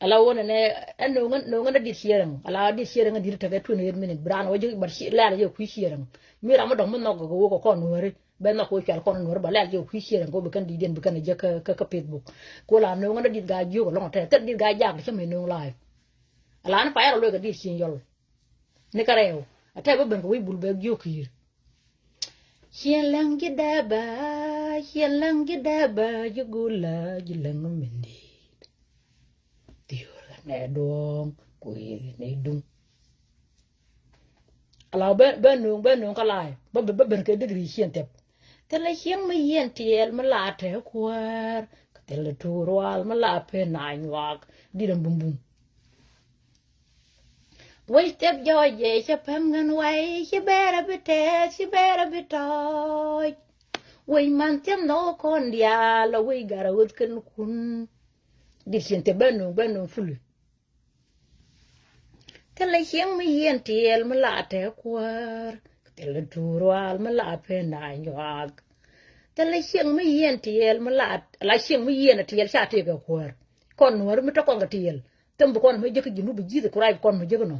Ala wä nɛ nɛ ɛn no̱o̱ŋ ɛn no̱o̱ŋ ɛn a dit ciɛrɛŋ ala dit ciɛrɛŋ ɛn dit tekɛ twenty eight minute bi raan wä ji̱ but lɛl jɛ kui̱ ciɛrɛŋ. Mi ram mi dɔ̱ŋ mi nhɔk kɛ wä kɛ kɔn nuääri bɛ nhɔk kɛ wä cual kɔn nuääri ba lɛl jɛ kui̱ ciɛrɛŋ kɛ wä bi kɛn dit diɛn bi kɛn jɛ kä kä Facebook. Ko la no̱o̱ŋ ɛn a dit gaa jiök ɛlɔ̱ŋ tɛ thil dit gaa jak cä mi no̱o̱ŋ live. Ala ni payar a luek kɛ dit cieŋ yɔl. Ni kɛ rɛw a tɛ bä ben kɛ wec bul bɛ jiök ki̱i̱r. Ciɛn läŋ ji̱ dɛbä, ciɛn läŋ ji̱ dɛbä, ji̱ gula, ji̱ läŋ mindit. Thiör nɛ duɔ̱ɔ̱ŋ, kuëë nɛ duŋ. Ala bä, bä nuŋ, bä nuŋ kä la̱a̱y, bä, bä, bä ben kɛ degree ciɛn thɛp. Thilɛ cieŋ mi yiɛn tiɛɛl mi la te kuäär, kä thilɛ tuur wal mi la pen na nyuak, dit ɛn bumbum. Wec thɛp jɔɔc jɛ cä päm ɣän way ci bɛɛr a bi tɛɛth ci bɛɛr a bi tɔɔc. Wec man thiäm nhɔk kɔn diaal a wec gar a ɣöth kɛn kun. Dit cieŋ thɛp bɛ nuŋ bɛ nuŋ fuli. Thilɛ cieŋ mi yiɛn tiɛɛl mi la tɛk kuäär. Thilɛ tuur wal mi la pen a nyuak. Thilɛ cieŋ mi yiɛn tiɛɛl mi la la cieŋ mi yiɛn a tiɛɛl ca tëëk a kuäär. Kɔn Nuäär mi te kɔn kɛ tiɛɛl. Thɛm bi kɔn mi jek kä Jinub bi Jesus Christ kɔn mi jek nɔ.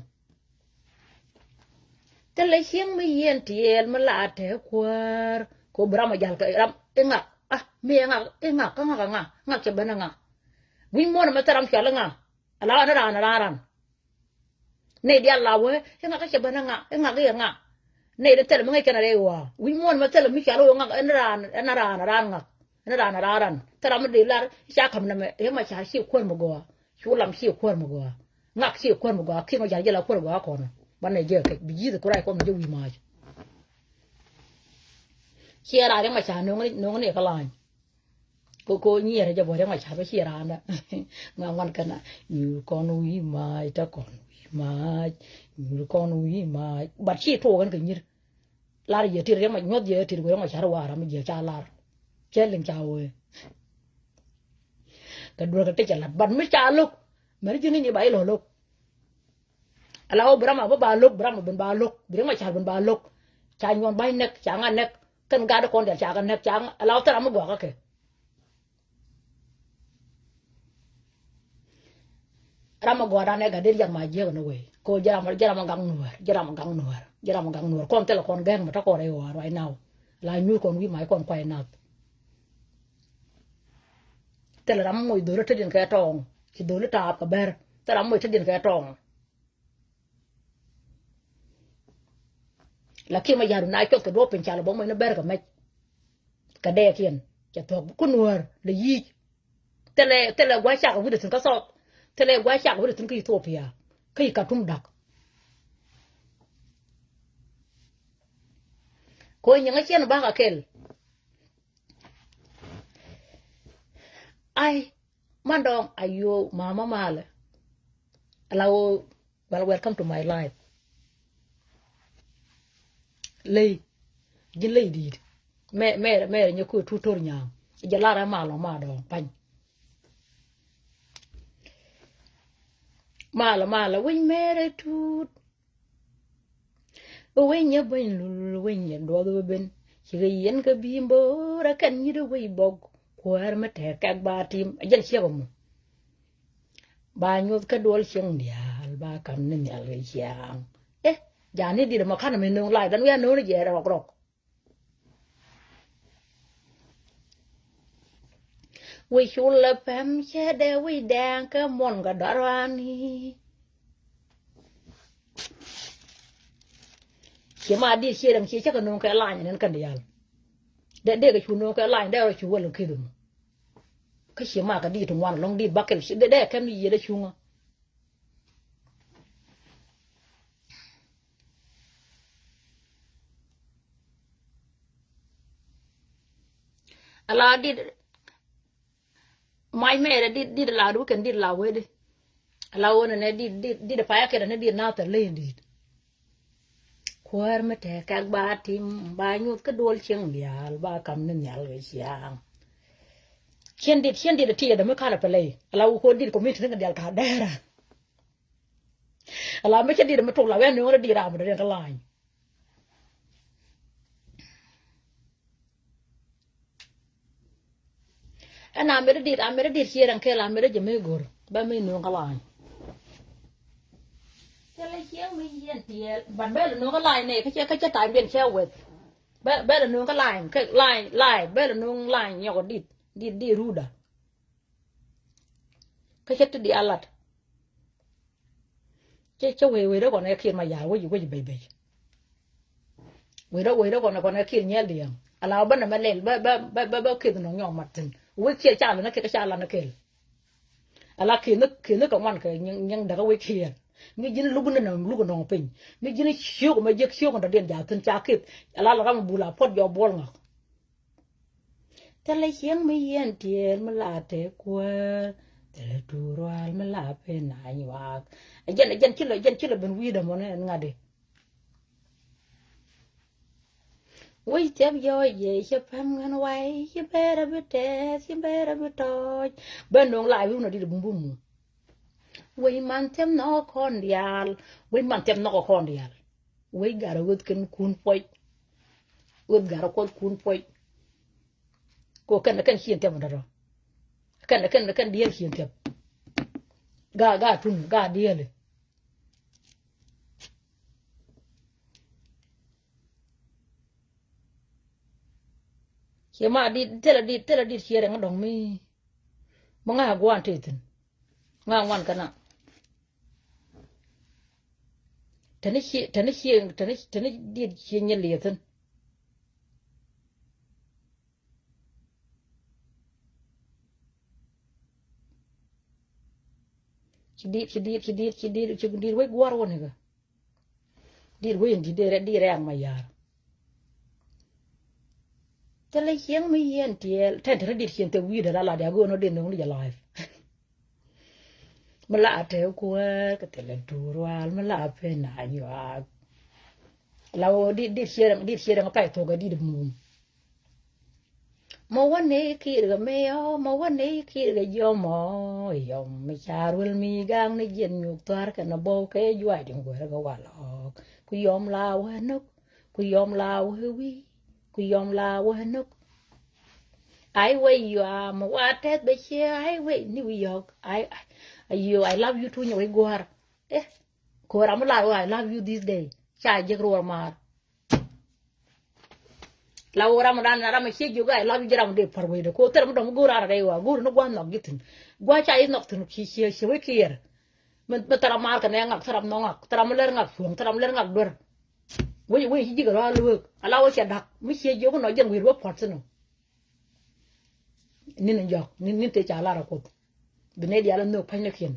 Thilɛ cieŋ mi yieen tiɛɛl mi la te kuäär. Ko bi ram a jal kɛ ram i̱ ŋak. Ah, mi i̱ ŋak, i̱ ŋak, kä ŋak a ŋak, ŋak cɛ ben a ŋak. Wi̱c muɔ̱ɔ̱n ɛmɛ thil ram cual i̱ ŋak. Ala ɣän i̱ raan, i̱ raan, i̱ raan. Nɛy diaal la wee i̱ ŋak kä cɛ ben a ŋak, i̱ ŋak i̱ ŋak. Nɛy di thilɛ mi ŋäc kɛn a rɛy ɣɔaa. Wi̱c muɔ̱ɔ̱n ɛmɛ thilɛ mi cual i̱ ŋak, ɛn raan, ɛn raan, i̱ raan ŋak. Ɛn raan, i̱ raan, i̱ raan. Thil ram mi dee lar i̱ ca ka̱m nɛmɛ, Riek Machar ci kuäär mi gɔaa. Cu lam ci kuäär mi gɔaa. Ŋak ci kuäär mi gɔaa. Kiŋ ɔ jar jɛ la kuäär mi gɔaa kɔn. Banɛ jɛ kɛ bi Jesus Christ kɔn mi jɛ wi̱i̱ mac. Ciɛ raan Riek Machar no̱o̱ŋ ni, no̱o̱ŋ ni kä lany. Ko, ko nyiɛɛr jɛ bɔ Riek Machar bä ciɛ raan dä. Ŋa ŋuan kɛn a nyuur kɔn wi̱i̱ mac, te kɔn wi̱i̱ mac. Nyuur kɔn wi̱i̱ mac. But ci tuɔɔk kɛn kɛ nyir. Lar yɛ tit Riek Machar, nyuɔth yɛ tit Riek Machar wa ram jiɛ ca lar. Cɛ liŋ ca wee. Kɛ duel kɛ ti cɛ lat, but mi ca lo̱k. Mɛn ji̱ ŋi̱ny i̱ ba i̱ lɔ lo̱k. Ala wä bi ram a bä ba lo̱k, bi ram a ben ba lo̱k, bi Riek Machar ben ba lo̱k. Ca nyuɔn ba̱ny nɛk, ca ŋa nɛk. Kɛn gat kɔn dial ca kɛ nɛk, ca ŋa, ala wä thil ram mi gɔaa kä kɛ. Ram a gɔaa dan ɛ gat dee riak ma jiɛk ni wee. Ko jɛ ram, jɛ ram a gaŋ Nuäär, jɛ ram a gaŋ Nuäär, jɛ ram a gaŋ Nuäär. Kɔn thilɛ kɔn gɛŋ mɛ tɔ kɔn rɛy ɣɔaa right now. La nyuur kɔn wi̱i̱ mac kɔn kuay nath. Thilɛ ram moc dho̱l ɛ tetdiɛn kɛ tɔɔŋ. Ci dho̱l ɛ taap kɛ bɛr. Thilɛ ram moc tetdiɛn kɛ tɔɔŋ. Lakin ma ya̱r na cuɔth kɛ duɔ̱ɔ̱p piny cal bä moc ni bɛr kɛ mɛc. Kɛ dɛɛkiɛn cɛ thuɔ̱k ku Nuäär lɛ yic. Thilɛ, thilɛ gua̱c cak wi̱dɛ thi̱n kä South. Thilɛ gua̱c cak wi̱dɛ thi̱n kä Ethiopia. Kä yi Khartoum da̱k. Ko nyiŋä ciɛn bakɛ kɛl. Ai, man dɔ̱ŋ a yo̱o̱ mama malɛ. Ala wä, well, welcome to my life. Ley, ji̱n ley di̱i̱t. Mɛ, mɛ, mɛ nyɛ kuɛ tuut to̱r nyaam. Jɛ lar ɛ malɔ ma dɔ̱ŋ pa̱ny. Malɔ, malɔ, wi̱ny mɛrɛ tuut. Wec nyɛ buny lul, wec nyɛ duɔth wä ben. Cikɛ yɛn kɛ bi̱i̱ mbo̱o̱r ɛ kɛn nyi̱t wec bɔk. Kuäär mi tɛk kɛk ba tim. Ɛ jɛn ciek ɛmɔ. Ba nyuɔth kä duɔl cieŋ diaal ba kam ni nhial kɛ ciaŋ. Eh, jani dit ɛmɔ kan mi no̱o̱ŋ live dan wi̱i̱ a no̱o̱ŋ ni jɛ rɔk rɔk. Wi̱c culɛ pɛm cɛ dee wi̱c dɛŋ kɛ muɔn kɛ dɔrani. Ciɛ ma dit ciɛ dɛm ciɛ cä kɛ no̱o̱ŋ kɛ lany nɛn kɛn diaal. Dee, dee kɛ cu no̱o̱ŋ kɛ lany dee rɔ cu wäl kɛ ki̱th mɔ. Kä ciɛ ma kɛ dit ti ŋuan lɔ̱ŋ dit bakɛl dee, dee kɛm ni yiëë dee cuŋä. Ala dit mac mɛɛrɛ dit, dit la duken dit la wedi. Ala wonɛ nɛ dit, dit, dit payɛ kɛtɛ ni dit na thɛ ley dit. Kuäär mi tɛk kɛk ba tim ba nyuth kä duɔl cieŋ diaal ba kam ni nhial kɛ ciaŋ. Cien dit, cien dit ti yɛ dämi kanɛ pɛ ley. Ala wä ko dit community ni kɛ diaal ka dɛɛrɛ. Ala mi cɛ dit mi tuk la wɛ ni wä ni dit ram dee kä lany. Ɛn a mɛt dit, a mɛt dit ciɛ rɛn kɛl a mɛt jɛ mi go̱r bɛ mi nuŋ kä lany. Thilɛ cieŋ mi yɛn tiɛɛl, but bɛ lɛ nuŋ kä lany nɛ kä cɛ, kä cɛ time diɛn cɛ weth. Bɛ, bɛ lɛ nuŋ kä lany, kä lany, lany, bɛ lɛ nuŋ lany nyɔk dit, dit, dit ruda. Kä cɛ ti di a lat. Cɛ, cɛ wee, wee dee kɔn ɛ Kiir ma ya̱a̱ wec, wec bɛc bɛc. Wee dee, wee dee kɔn, kɔn ɛ Kiir nyɛl diɛŋ. Ala bä nɛ mɛ lɛl bä, bä, bä, bä, bä Kiir nɔ nyɔk mat thi̱n. Wec Kiir ca lɛ ni kɛ, ca lɛ ni kɛl. Ala Kiir ni, Kiir ni kɛ ŋuan kɛ nyiŋ, nyiŋ däkä wec Kiir. Mi ji̱n luk ni nɔ, luk nɔ piny. Mi ji̱n ciök mɛ jiäk ciök ni dɔ̱diɛn ja̱ thi̱n ca Kiir. Ala lɛ ram bul a puɔt jɔk buɔl ŋɔk. Thilɛ cieŋ mi yɛn tiɛɛl mi la te kuäär. Thilɛ tuur rual mi la pen a nyuak. Jɛn, jɛn ci lɔ, jɛn ci lɔ ben wi̱i̱dä mɔnɛ ɛn ŋa̱di. Wec thiap yɔɔc yɛ cɛ päm ɣän way ci bɛɛrɛ bi tɛth ci bɛɛrɛ bi tɔɔc. Bɛ no̱o̱ŋ la wi̱i̱ wun a dit bum bum mu. Wec man thiap nhɔk kɔn diaal. Wec man thiap nhɔk kɔn diaal. Wec garɛ ɣöth kɛn kun puɔc. Ɣöth garɛ kuɔth kun puɔc. Ko kɛn, kɛn cien thiap mi dɔdɔ. Kɛn, kɛn, kɛn diɛɛr cien thiap. Ga, ga tun, ga dieli. Cie ma dit, thilɛ dit, thilɛ dit cie rɛŋ dɔŋ mi. Mi ŋa guan ti thin. Ŋa ŋuan kɛ na. Teni cie, teni cie, teni, teni dit cie nyɛ liɛ thin. Ci dit, ci dit, ci dit, ci dit, ci dit wec guar wä ni kɛ. Dit wec in dit dee rɛ, dit rɛ ak ma yar. Thilɛ cieŋ mi yɛn tiɛɛl. Tɛn tɛn dit cieŋ thɛ wi̱i̱ dee la la dia go̱o̱n wä dee no̱o̱ŋ ni jɛ live. Mi la a tɛ kuäär kɛ thilɛ tuur wal, mi la a pen a nyuak. La wä dit, dit cieŋ, dit cieŋ pay thok a dit mum. Mɔ wä ney kiɛt kɛ mɛ yɔ, mɔ wä ney kiɛt kɛ jiɔmɔ. Yɔm mi ca ruel mi gaŋ ni jiɛn nyuɔk thuar kɛn a bɔw kɛ juac in guɛr kɛ walɔk. Ku yɔm la wä nok, ku yɔm la wä wi̱i̱, ku yɔm la wä nok. Ai wei yɔ a mɔ wa tɛth bɛ ciɛ ai wei ni wi̱i̱ yɔk. Ai, ai, ai, yo, I love you too, nyɛ wei guar. Eh, ko ram mi lar wä I love you this day. Ca jek ruɔr maar. La wä ram dan, ram cie jiök I love you jɛ ram dee par wecdɛ ko thil ram dɔm go̱o̱r ran rɛy wa go̱o̱r ni gua̱n nhɔk ji̱ thi̱n. Gua̱n ca ji̱ nhɔk thi̱n ci cie cie wec kiɛɛr. Mi, mi thil ram maar kɛ nɛ ŋak, thil ram nhɔk ŋak, thil ram mi lɛr ŋak cuɔ̱ŋ, thil ram mi lɛr ŋak duer. Wec, wec ci ji̱ kɛ rɔa lueek. Ala wä cia da̱k mi cie jiök nɔ jɛn wi̱i̱ wä puɔ̱t thi̱n ɔ. Nin jɔk, nin, nin te ca lar a Kuoth. Bi nɛy diaal a nhök pa̱nynikiɛn.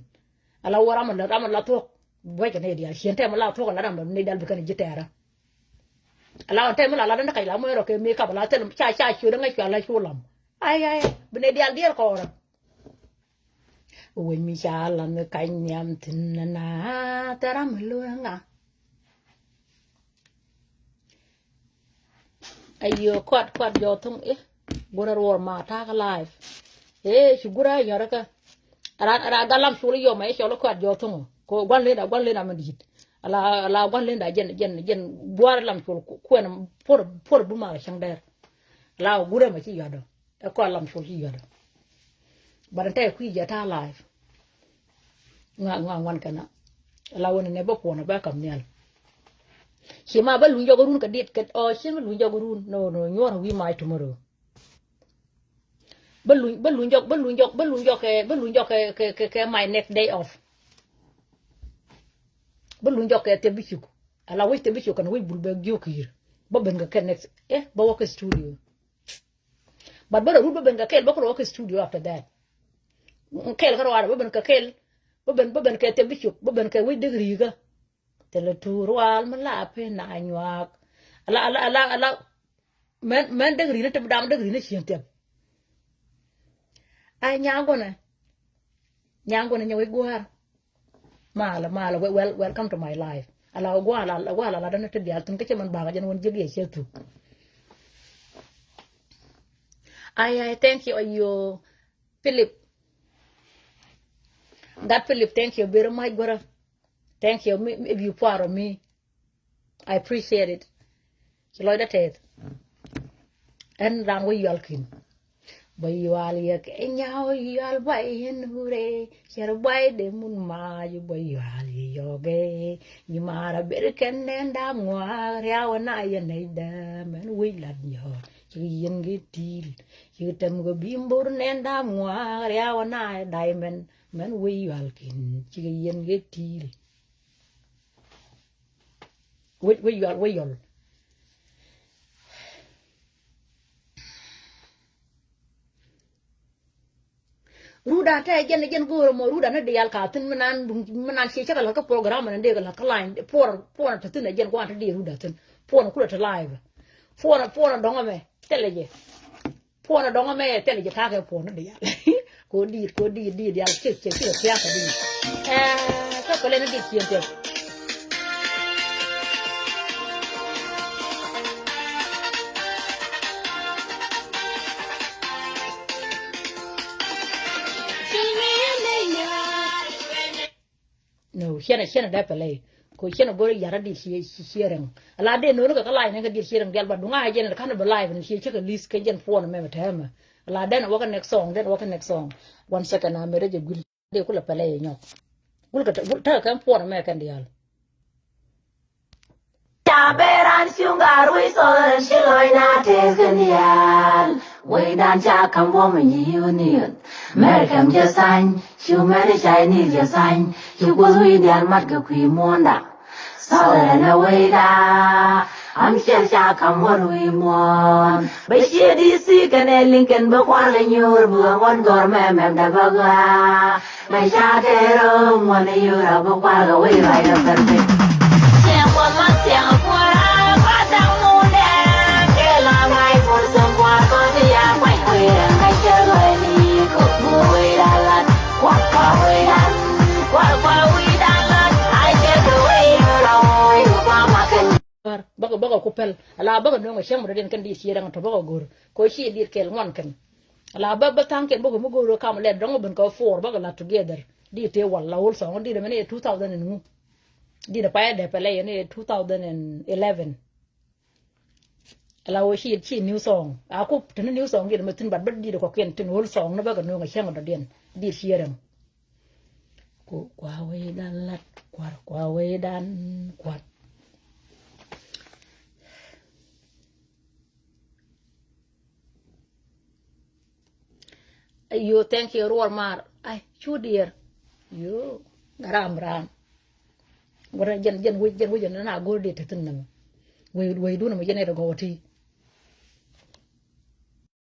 Ala wä ram a la, ram a la thuɔ̱k. Buɔ̱ckɛ nɛy diaal. Cien tɛm a la thuɔ̱k a la ram a nɛy diaal bi kɛn ji̱ tɛɛrä. Ala wä tɛm a la la dändä kac la mɔ rɔ kɛ mëë kap a la thil ca, ca ciöt ŋäc cua la cu lam. Ai, ai, bi nɛy diaal diɛɛr kɔɔrä. Wec mi ca la mi kac nhiam thi̱n na thɛr ram mi lueŋa. Ayo, kuat, kuat jɔk thuŋ, eh. Gurɛ ruɔr ma ta̱a̱ kä live. Eh, ci gurɛ nyɔrä kä. Ara, ara galam cul yom, eh, cɔl kuat jɔk thuŋ. Ko guan lenda, guan lenda ma di̱i̱t. Ala, ala guan lenda jɛn, jɛn, jɛn buar lam cul ku-, kuɛn puɔr, puɔr bumar cäŋ dɛr. Ala gurɛ ma ci yɔdɔ. Ɛ kɔn lam col ci yuɔdä. But ɛn tɛk kui̱ jɛ ta̱a̱ live. Ŋa, ŋa ŋuan kɛn a. La wä ni nɛ bä puɔn a bä kam nhial. Ci ma bä luny jɔk run kɛ dit kɛ, ɔ, ci ma luny jɔk run. No, no, nyuɔr wi̱i̱ mac tomorrow. Bä luny, bä luny jɔk, bä luny jɔk, bä luny jɔk kɛ, bä luny jɔk kɛ, kɛ, kɛ, kɛ my next day off. Bä luny jɔk kɛ thep bi cuk. Ala wec thep bi cuk kɛn wec bul bɛ jiök ki̱i̱r. Bä ben kɛ kɛ next, eh, bä wä kɛ studio. But bä rɔ rut bä ben kɛ kɛl bä kɛ rɔ wä kɛ studio after that. Kɛl kä rɔadɛ bä ben kɛ kɛl, bä ben, bä ben kɛ thep bi cuk, bä ben kɛ wec dek ri̱i̱kä. Thilɛ tuur wal mi la pen na nyuak. Ala, ala, ala, ala. Mɛn, mɛn dek ri̱i̱ni tep dam dek ri̱i̱ni cien thep. Ay nyaŋ gɔnɛ. Nyaŋ gɔnɛ nyɛ wec gua̱a̱r. Malɛ, malɛ, wel-, wel-, welcome to my life. Ala gua̱a̱r la, gua̱a̱r la, la dɔ̱ŋ ti diaal thi̱n kä cɛ mɛn bakä jɛn wän jiäk yɛ cɛ thuk. Ay, ay, thank you, ayo, Philip. Gat Philip, thank you very much, guärä. Thank you, mi, mi, if you proud of me. I appreciate it. Ci lɔcdä tɛth. Ɛn raan wä yual ki̱n. Bä yual yɛ kɛ nyaw yual bä in hure. Cɛr bä in de mun mac bä yual yɛ yɔgɛ. Nyi mara ber kɛn nɛn dam ŋuak riaw na yɛ nɛy dam ɛn wec lat nyɔk. Ci yɛn kɛ til. Ci tɛm kɛ bi mbor nɛn dam ŋuak riaw na yɛ diamond. Mɛn wec yual ki̱n. Ci yɛn kɛ til. Wec, wec yual, wec yual. Ruda tɛ jɛn, jɛn go̱o̱r mɔ ruda ni dial ka thin mi nan, mi nan cie cakɛ la kä program ni dee kɛ la kä line puɔr, puɔr tɛ thin jɛn guan tɛ dee ruda thin. Puɔr kulɛ tɛ live. Puɔr, puɔr dɔŋ mɛ tɛlɛ jɛ. Puɔnɛ dɔŋä mɛ thilɛ ji̱ ta̱a̱ kɛ puɔnɛ diaal. Ko diit, ko diit, diit diaal, cik, cik, cik, thia̱a̱ŋ kɛ diit. Ɛɛ, kä kɛ lɛn diit cieŋ thiɛl. No, ciɛnɛ, ciɛnɛ dee pɛlɛ. Ko ciɛnɛ go̱rɛ yara di cie, cie, cie rɛŋ. Ala dee no̱o̱ni kɛ kä live ni kɛ di cie rɛŋ dial ba duŋa jɛn kan bɛ live ni cie cä kɛ list kɛ jɛn puɔn mɛ mɛ tɛmɛ. Ala dee na wä kɛ next song, dee na wä kɛ next song. One second, a mɛ rɛ jɛ guil. Dee kulɛ pɛlɛ yɛ nyɔk. Gul kɛ te, gul tekɛ kɛn puɔn mɛ kɛn diaal. Ca ben ran cuŋ gar wi̱i̱ thɔɔl ran ci lɔcna tɛth kɛn diaal. Wecdan ca ka̱m buɔ̱m nyi union. Mɛr kɛm jɛ thany, cu mɛn Chinese jɛ thany. Cu guth wi̱i̱ diaal mat kɛ kui̱ muɔ̱ɔ̱nda. Thɔɔl ran a wecda. Am ciɛl ca ka̱m wän wi̱i̱ muɔ̱ɔ̱n. Bɛ ciɛ D C kɛnɛ Lincoln bä kuar kɛ nyuur bä ŋuɔ̱t gɔr mɛ mɛm dɛ bä gɔaa. Mɛ ca kɛ rɔ ŋuɔn yura bä kuar kɛ wec ruac kɛ pɛr piny. Ciɛŋ kuɔth ma ciɛŋ kuɔra ba daŋ mundɛ. Kɛ la ŋa̱c kuɔth sɛm kuar kɔn ti ya kuany wec rɛ ŋa̱c kɛ ruac ni kɔ bu wec ra lat. Kuar kɔ wec ran kuar kɔ wec ra lat. Ai kɛ kɛ wec yura wec kɔ ma kɛn. Bäkɛ bäkɛ ku pɛl ala bäkɛ nöŋ cäŋ mɛ dɔ̱diɛn kɛn diet ciɛ rɛŋ tɔ bäkɛ go̱r kɛ ciɛ diet kɛl ŋuan kɛn. Ala bä bä thaŋ kɛn bäkɛ mi go̱r kam lɛt dɔŋ bä ben kɛ four bäkɛ la together. Diet tëë wal la whole song diet mɛ ni two thousand and ŋu. Diet payɛ dɛ pɛlɛ yɛ ni two thousand and eleven. Ala wä ci ci new song a kup tini new song diet mɛ thin bat bä diet kɔkiɛn thin whole song ni bäkɛ nöŋ cäŋ dɔ̱diɛn diet ciɛ rɛŋ. Ku kua wecdan lat kuar kua wecdan kuar. Yo, thank you ruɔl mar. Ai cu dier. Yo, garam ram. Wara jɛn jɛn wec jɛn wec jɛn na go̱r diet thin nam. Wec wec dun nam jɛn ɛ gɔw ti.